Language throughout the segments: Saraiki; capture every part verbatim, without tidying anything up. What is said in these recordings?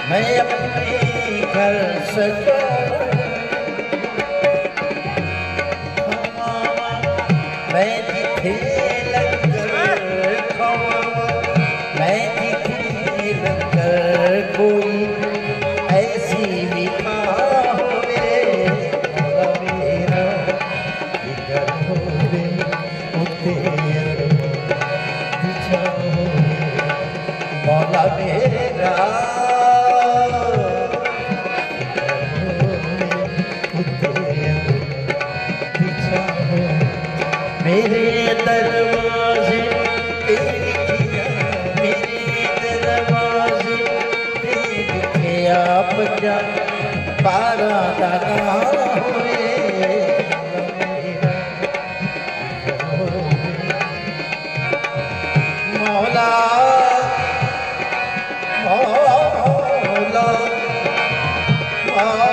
میں اپݨے گھر سجاواں، میں جتھے لنگر کھاواں، میں جتھے لنگر کوئی ایسی وی تھاں ہووے، مولا میرا جگر ہووے، اتے ارمان دی چھاں ہووے، مولا میرا جگر ہووے، اتے ارمان دی چھاں ہووے۔ میرے دروازے تے لکھیا، میرے دروازے تے لکھیا، پنجاں پاراں دا ناں ہووے، مولا، مولا، مولا، مولا۔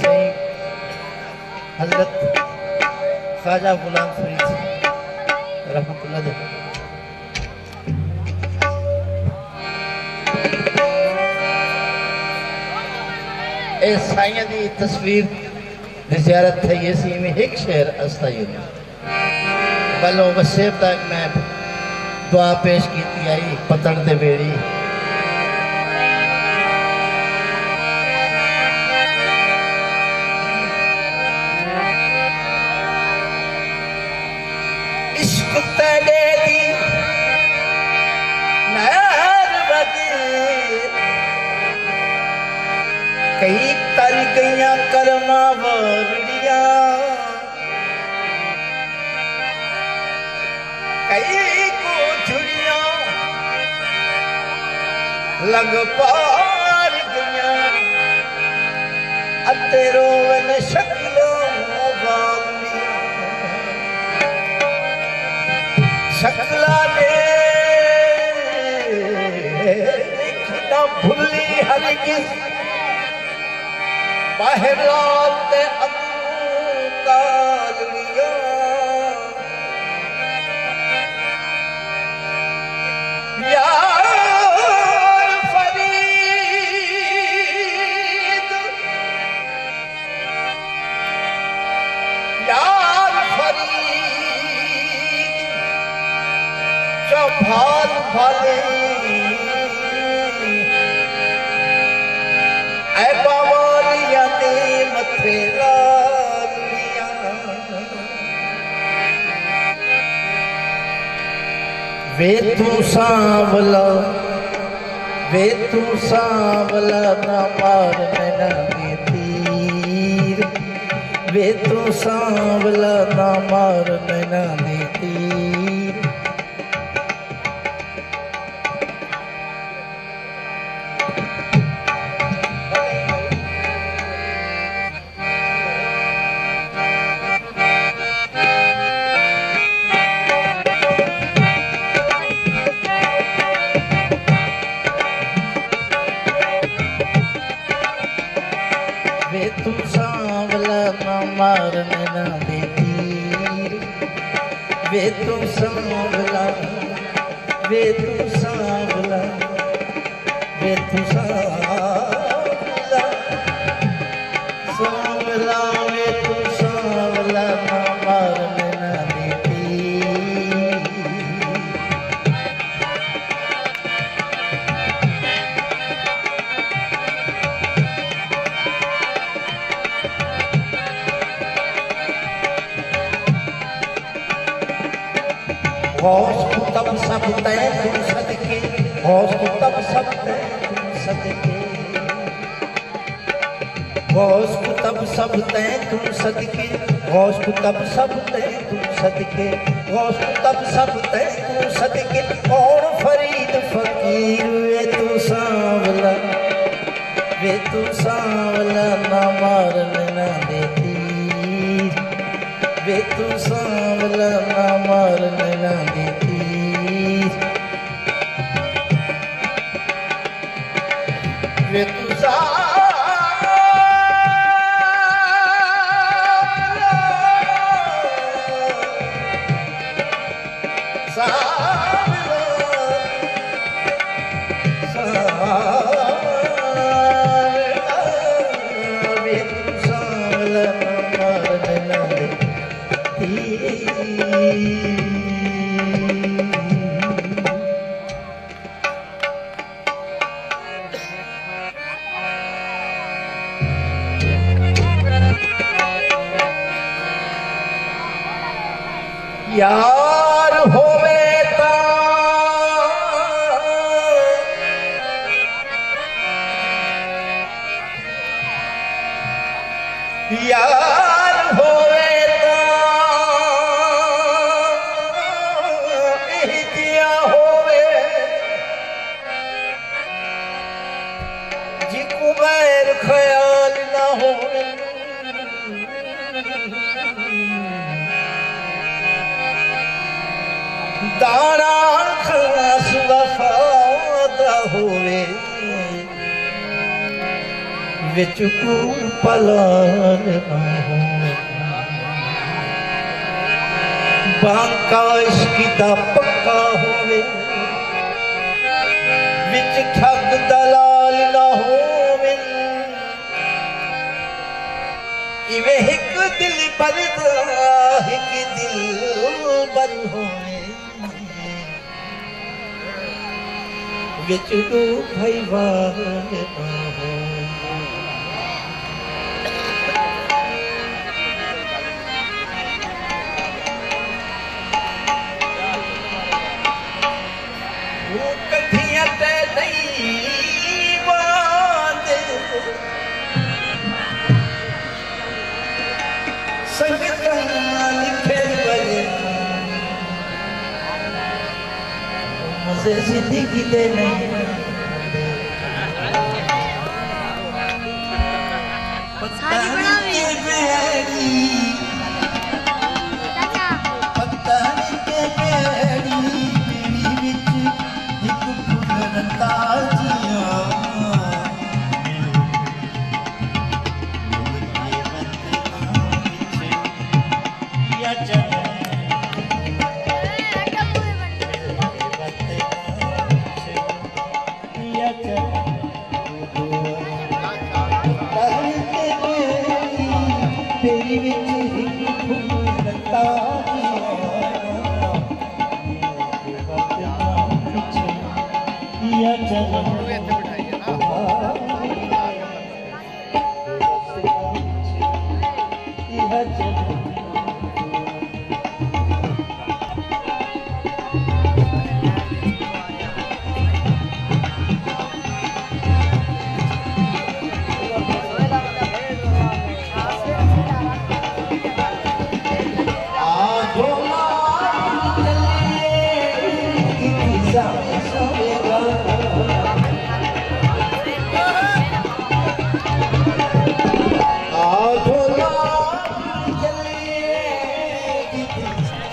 سائیں، حضرت خواجہ غلام فرید رحمت اللہ دے، اے سائیں دی تصویر دی زیارت تھئی ہے، سی میں ہک شعر استائی۔ ولوں وسیب دا میں دعا پیش کیتی آئی، پتڑ دے ویڑی۔ عشق تیݙے دی نہر وڳی، کئی تر ڳئیاں کرماں والڑیاں۔ کئی کوں جھڑیاں لڳ پار ڳئیاں، اتے روون شکلاں والڑیاں۔ شکلاں ݙیکھ نہ بھلی ہرگز، ٻاہر رات دے اڳوں کالڑیاں۔ یار فرید، یار فرید، چا بھال بھالیں، عیباں والیاں دے متھے لا لیاں۔ وے توں سانولا، وے توں سانولا، نہ مار نیناں دے تیر۔ وے توں سانولا، نہ مار نیناں دے تیر۔ وے توں سانولا، نہ مار نیناں دے تیر۔ وے توں سانولا، وے توں سانولا، وے توں سانولا، سانولا، وے توں سانولا، نہ مار نیناں دے تیر۔ غوث قطب سب تیں توں صدقے، غوث قطب سب تیں توں صدقے۔ غوث کتب سب تیں توں صدقے، غوث کتب سب تیں توں صدقے، غوث کتب سب تیں توں صدقے، کون فرید فقیر وے توں سانولا، وے توں سانولا، نہ مارن نہ دے تیر، وے توں سانولا، نہ مارن نہ دے تیر۔ وے توں سانولا، سانولا، سانولا، وے توں سانولا، نہ مارن نہ دے تیر۔ یار ہووے تاں، یار ہووے تاں ایں جیہا ہووے، جیکوں غیر خیال نہ ہووے۔ داݨا خاص وفا دا ہووے، وچ کوں پلال نہ ہووے۔ بانکا عشق دا پکا ہووے، وچ ٹھگ دلال نہ ہوون۔ ایویں ہک دلبر دا ہک دلبر ہووے، وچ ݙو بھائیوال نہ ہوون۔ او کٹھیاں تے نئیں واند، سنگتاں لکھے ونڄن، مزے زندگی دے نئیں۔ پتہ نئیں کہ ٻیڑی، پتہ نئیں کہ ٻیڑی، ٻیڑی وچ ہک پھل رتا جیاں۔ یا چلو، یا چلو۔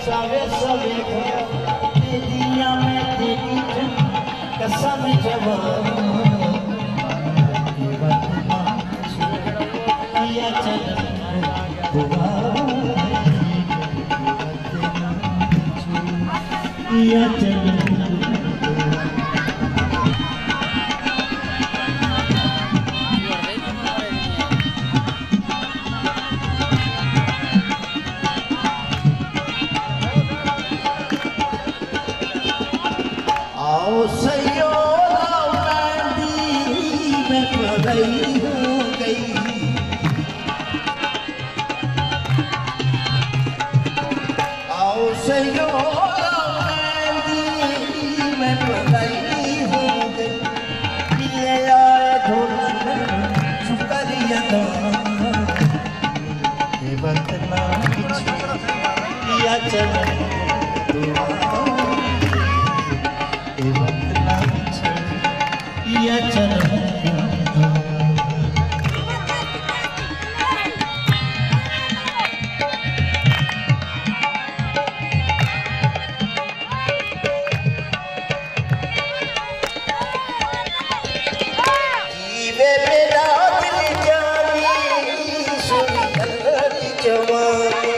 ساوے ساوے گھر تیݙیاں میں تیݙی جھن قسم جوان، یا چل یا چل۔ آؤ سیولا مہندی میں پرئی ہو ڳئی۔ آؤ سیولا مہندی میں پرئی ہو ڳئی۔ ملے آئے ڈھولن شکریہ اے وطن وچ یا جنم دعا، اے وطن وچ یا جنم دعا۔ جیوے میݙا دل جانی، سݨ اللہ دی جوانی۔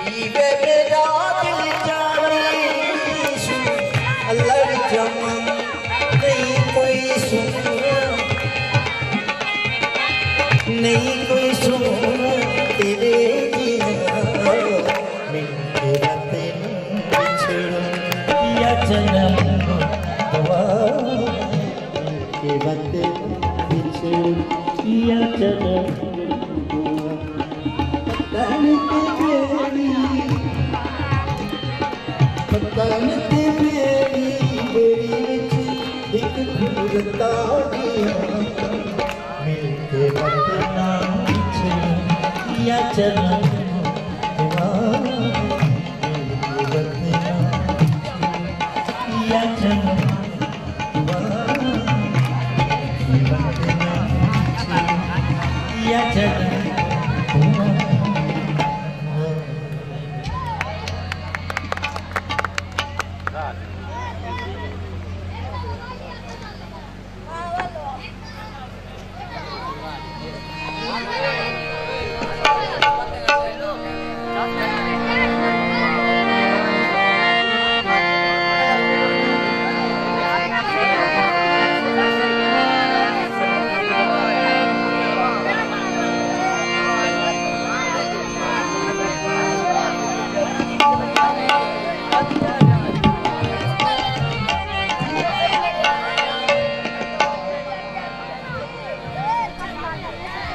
جیوے میݙا دل جانی، سݨ اللہ دی جوانی۔ نئیں کوئی سکون، نئیں کوئی سکون تیݙے جیاں۔ مل کے وطن وچھڑوں یا جنم دعا، مل کے وطن وچھڑوں یا جنم دعا۔ وطن تے میری، وطن تے میری ٻیڑی وچ ہک گھڑ تاں ڳیا۔ مل کے وطن وچھڑوں یا جنم دعا، مل کے وطن وچھڑوں یا جنم دعا، مل کے وطن وچھڑوں یا جنم دعا۔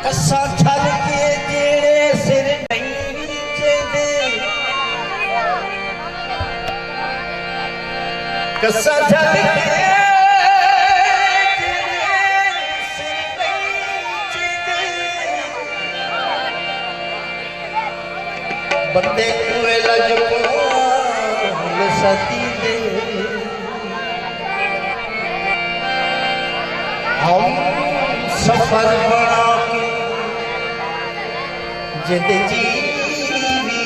قصہ جھل کے جیڑھے سر نئیں چیندے، قصہ جھل کے جیڑھے سر نئیں چیندے، بندے کوں اے لڄپال سݙیندے۔ ہم سفر بݨا کے جیندے، جی وی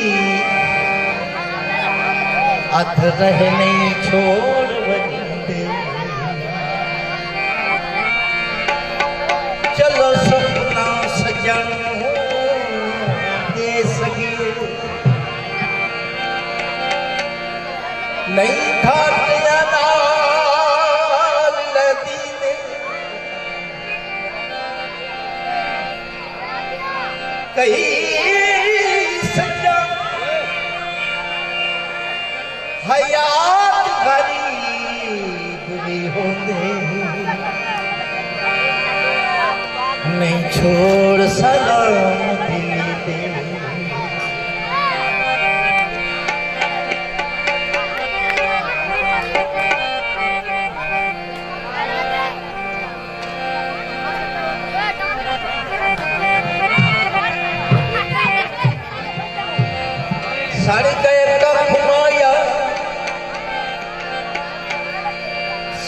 ادھ رہ نئیں چھوڑ ونڄیندے۔ چلو سپنا سڄݨ دے سڳیے، نئیں گھاٹیاں نال لہدیندے۔ کئی سڄݨ حیات غریب وی ہوندے، نئیں چھوڑ سلام دل تے۔ سڑ ڳئے ککھ مایا،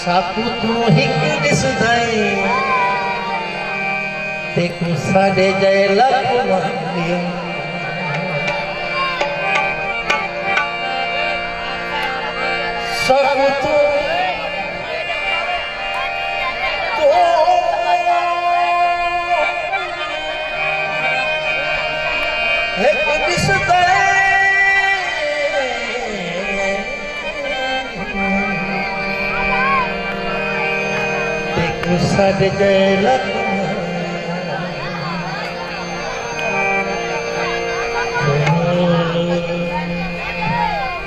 ساکوں توں ہک ݙسدائیں، تیکوں ساݙے جئے لکھ مانگیاں۔ ساکوں توں، توں ہک ݙسدائیں، تیکوں سݙ ڳئے لکھ۔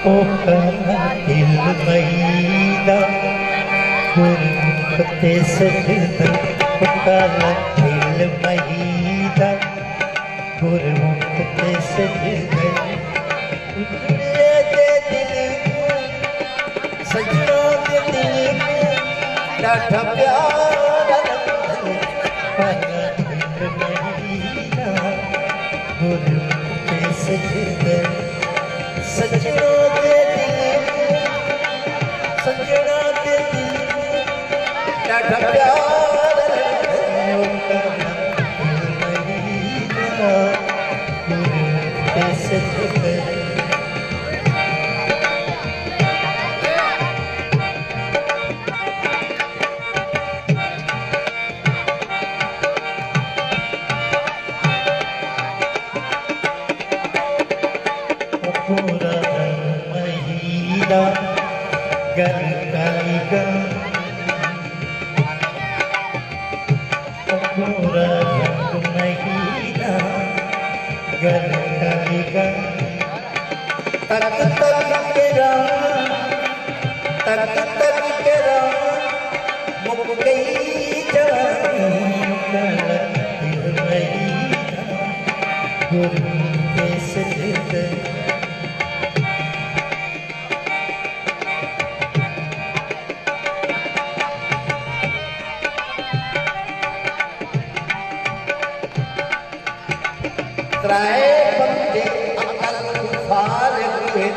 او کالا دل مئی دا، گرمکھ تے سجدہ، او کالا دل مئی دا، گرمکھ تے سجدہ، اجڑے دے دل کوں، سڄݨاں دے دل کوں، ݙاڈھا پیارا رنگ، پہلا دل مہینہ، گل تے سجدے، سجݨا دے دل، سجݨا دے دل، ݙاڈھا پیارا رنگ، پہلا دل مہینہ، گل تے سجدے۔ پورا رنگ مہی دا گل کالی گاں، پورا رنگ مہی دا گل کالی گاں۔ تک تک کے راہ، تک تک کے راہ، مک گئی جوانی، کل دل مہی دا، گل تے سجدے۔ ترائے بندے عقل توں فارغ ہن۔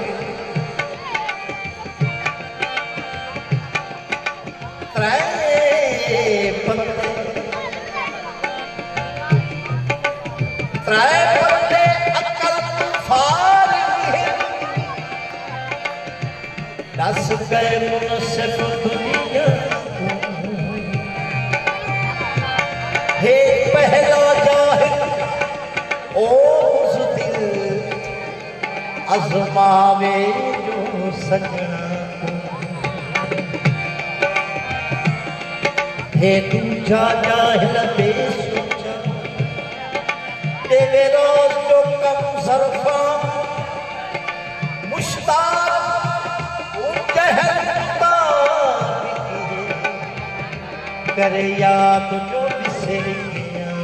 ترائے بندے، ترائے بندے عقل توں فارغ ہن۔ ݙس ڳئے منصف دنیا کوں۔ ہے پہلا جاہل او بزدل، ازماوے جو سڄݨاں کوں۔ ہے ݙوجھا جاہل بے سوچا، ݙیوے روز جو کم ظرفاں، مشتاق اوں جہل کوں تاں ݙتی ہے، کرے یاد جو وسر ڳیاں۔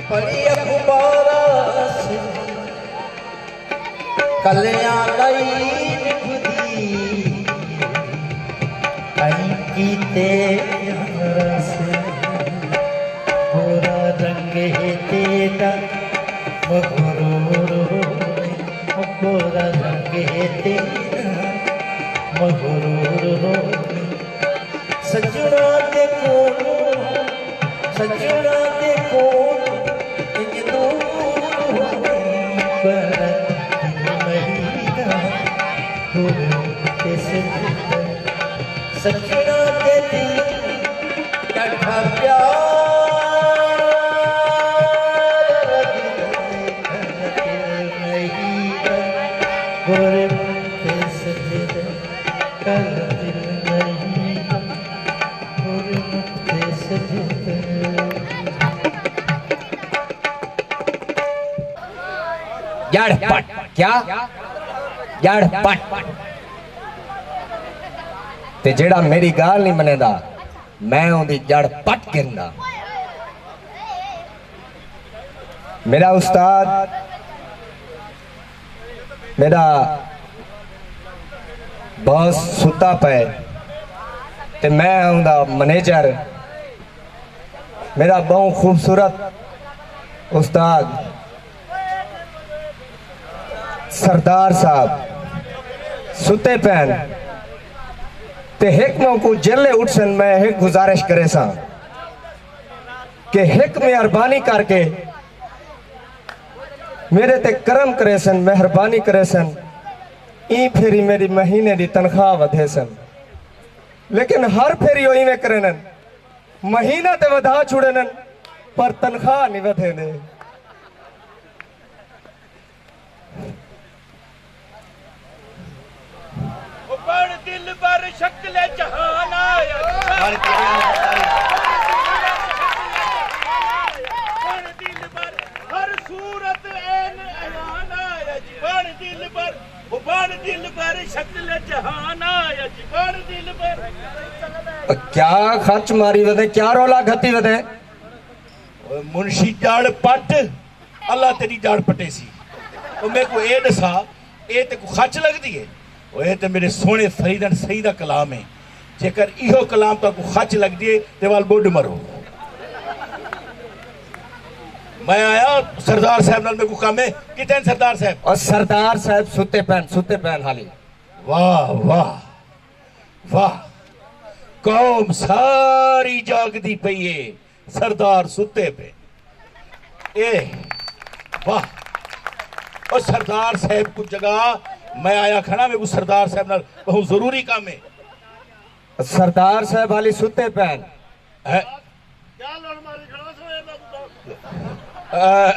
پڑھی اخباراں سندھ کلیاں نئیں نبھدی، کہیں کیتے یار سے۔ گورا رنگ ہے تیݙا مغرور ہوویں، گورا رنگ ہے تیݙا مغرور ہوویں۔ سڄݨاں دے کولوں، سڄݨاں دے کولوں انج دور ہوویں، پر دل مہی دا گل تے سجدے۔ سڄݨاں دے دل ݙاڈھا پیار رڳدے، کل دل مہی دا گل تے سجدے۔ کل دل مہی دا گل تے سجدے۔ جڑ پٹ۔ کیا؟ جڑ پٹ۔ تے جیڑھا میݙی ڳالھ نئیں منیندا، میں اوندی جڑ پٹ گھنداں۔ میݙا استاد، میݙا باس ستا پئے تے میں اوندا منیجر، میݙا ٻہوں خوبصورت استاد سردار صاحب ستے پئن تے ہک موقع جیلے اٹھسن، میں ہک گزارش کریساں کہ ہک مہربانی کر کے میݙے تے کرم کریسن، مہربانی کریسن، ایں پھیری میݙی مہینے دی تنخواہ ودھیسن۔ لیکن ہر پھیری او ایویں کریندن، مہینہ تے ودھا چھوڑیندن، پر تنخواہ نی ودھیندے۔ او بݨ دلبر شکل جہان آیا۔ بݨ دلبر ہر صورت عین عیان آیا جی۔ بݨ دلبر، او بݨ دلبر شکل جہان آیا جی۔ بݨ دلبر۔ کیا خرچ ماری ودے، کیا رولا گھتی ودے؟ اوئے منشی جڑ پٹ۔ اللہ تیݙی جڑ پٹیسی۔ او میکوں اے ݙسا، اے تیکوں خچ لڳدی ہے؟ او اے تے میݙے سوہݨے فریدݨ سئیں دا کلام ہے۔ جیکر ایہو کلام تہاکوں خچ لڳدی ہے تے ول ٻݙ مرو۔ میں آیا سردار صاحب نال، میکوں کم ہے۔ کتھے ہن سردار صاحب؟ او سردار صاحب ستے پئن، ستے پئن حالی۔ واہ واہ واہ، قوم ساری جاڳدی پئی ہے، سردار ستے پئے۔ اے واہ، او سردار صاحب کوں جگا، میں آیا کھڑا، میکوں سردار صاحب نال ٻہوں ضروری کم ہے۔ سردار صاحب حالی ستے پئن۔ ہے۔ آ،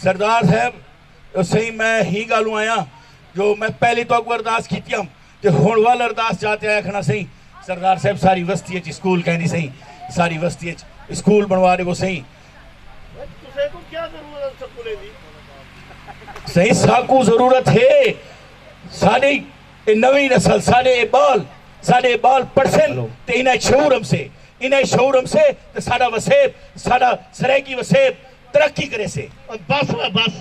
سردار صاحب، سئیں، میں ہی ڳالھوں آیاں جو میں پہلی تہاکوں ارداس کیتی ہم تے ہݨ ول ارداس چا تے آیا کھڑا سئیں۔ سردار صاحب، ساری وستی اچ اسکول کائنی سئیں، ساری وستی اچ اسکول بݨوا ݙیوو سئیں۔ تساں کوں کیا ضرورت سکولیں دی؟ سئیں، ساکوں ضرورت ہے، ساݙی اے نویں نسل، ساݙے اے ٻال، ساݙے اے ٻال پڑھسن تے انہاں اچ شعور امسے۔ انہاں اچ شعور امسے تے ساݙا وسیب، ساݙا سرائیکی وسیب ترقی کریسے۔ او بس، او بس،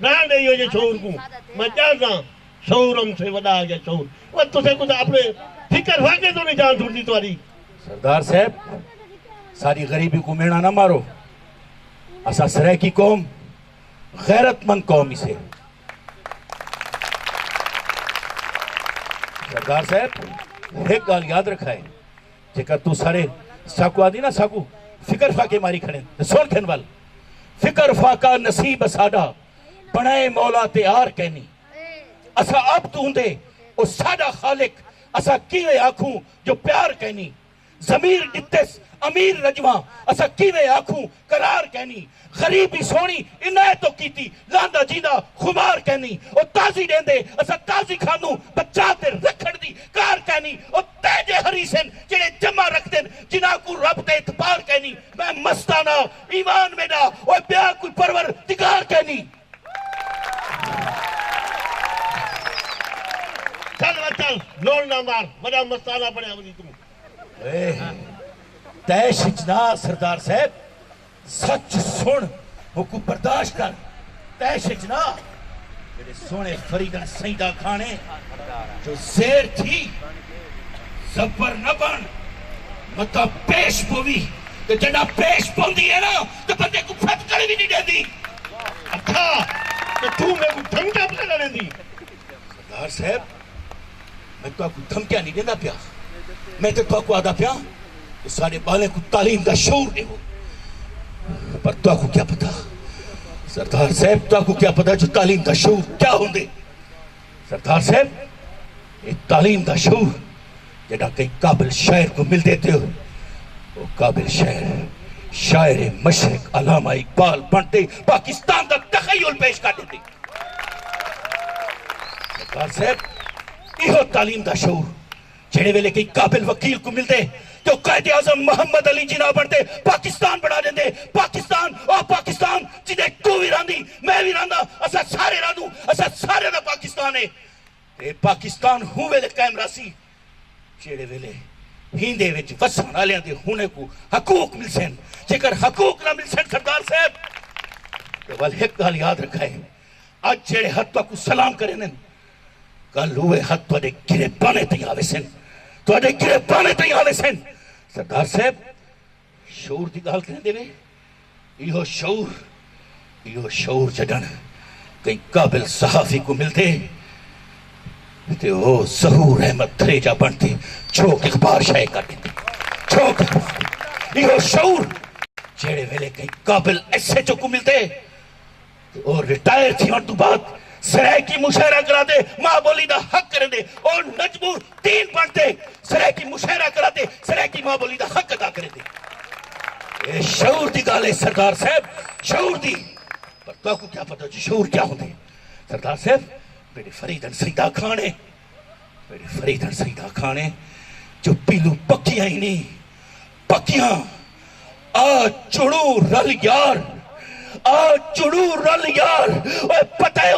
رہݨ ݙے ایہو جے شعور کوں۔ میں ڄاݨداں، شعور امسے، وݙا آ ڳیا شعور۔ او تساں کوں تاں اپݨے فکر فاقے توں نئیں جان چھوڑدی تہاݙی۔ سردار صاحب، ساݙی غریبی کوں میݨا نہ مارو۔ اساں سرائیکی قوم غیرت مند قوم ہیسے۔ سردار صاحب، ہک ڳالھ یاد رکھائے، جیکر توں سارے ساکوں آہدی نا، ساکوں فکر فاقے ماری کھڑے، تے سݨ گھن ول۔ فکر فاقہ نصیب اساݙا، بݨائے مولا تے آر کینی۔ اساں عبد اوندے، او ساݙا خالق، اساں کیویں آکھوں جو پیار کینی۔ ضمیر ݙتس امیر رجواں، اساں کیویں آکھوں قرار کینی۔ غریبی سوہݨی عنایت توں کیتی، لہندا جیندا خمار کینی۔ او تازی ݙیندے، اساں تازی کھاندوں، بچا تے رکھݨ دی کار کینی۔ او تیجے ہریسن جیڑھے جمع رکھدن، جنہاں کوں رب تے اعتبار کینی۔ میں مستانہ، ایمان میݙا، او ٻیا کوئی پروردگار کینی۔ چل وے چل، لوڑ نہ مار، وݙا مستانہ بݨیا ودی توں۔ اے، طیش اچ نہ آ سردار صاحب، سچ سݨ، اوکوں برداشت کر، طیش اچ نہ آ۔ میݙے سوہݨے فریدݨ سئیں دا کھاݨے جو زیر تھی، زبر نہ بݨ، متاں پیش پووی، تے جݙاں پیش پوندی ہے نا، تے بندے کوں پھٹکڑ وی نی ݙیندی۔ اچھا، تے توں میکوں دھمکیاں پیا ݙیندی؟ سردار صاحب، میں تہاکوں دھمکیاں نی ݙیندا پیا، میں تے تہاکوں آہدا پیاں جو ساݙے ٻالیں کوں تعلیم دا شعور ݙیوو۔ پر تہاکوں کیا پتہ سردار صاحب، تہاکوں کیا پتہ جو تعلیم دا شعور کیا ہوندے؟ سردار صاحب، اے تعلیم دا شعور جݙاں کہیں قابل شاعر کوں ملدے تے او قابل شاعر، شاعر مشرق علامہ اقبال بݨ تے پاکستان دا تخیل پیش کر ݙیندے۔ سردار صاحب، ایہو تعلیم دا شعور جیڑھے ویلے کہیں قابل وکیل کوں ملدے تے او قائد اعظم محمد علی جناح بݨ تے پاکستان بݨا ݙیندے۔ پاکستان، او پاکستان جیندے توں وی رہندی، میں وی رہنداں، اساں سارے رہندوں، اساں سارے دا پاکستان ہے۔ تے پاکستان ہوں ویلے قائم رہسی جیڑھے ویلے ایندے وچ وسݨ آلیاں دے ہونے کوں حقوق ملسن۔ جیکر حقوق نہ ملسن سردار صاحب، تے ول ہک ڳالھ یاد رکھائے، اڄ جیڑھے ہتھ تہاکوں سلام کریندن، کل اوہے ہتھ تہاݙے گریبانے تئیں آویسن، تہاݙے گریبانے تئیں آویسن۔ سردار صاحب، شعور دی ڳالھ کریندے وے، ایہو شعور، ایہو شعور جݙݨ کہیں قابل صحافی کوں ملدے تے او ظہور احمد دھریجہ بݨ تے چھوک اخبار شائع کر ݙیندے۔ چھوک اخبار۔ ایہو شعور جیڑھے ویلے کہیں قابل ایس ایچ او کوں ملدے تے او ریٹائر تھیوݨ توں بعد سرائیکی مشاعرہ کراندے، ماں ٻولی دا حق کریندے، او نجم الدین بݨ تے سرائیکی مشاعرہ کراندے، سرائیکی ماں ٻولی دا حق ادا کریندے۔ اے شعور دی ڳالھ ہے سردار صاحب، شعور دی۔ پر تہاکوں کیا پتہ جو شعور کیا ہوندے؟ سردار صاحب، میݙے فریدݨ سئیں دا کھاݨے، میݙے فریدݨ سئیں دا کھاݨے جو پیلو پکیاں ہی نی، پکیاں۔ آ چڑو رل یار، آ چڑو رل یار، اوئے پتہ ہے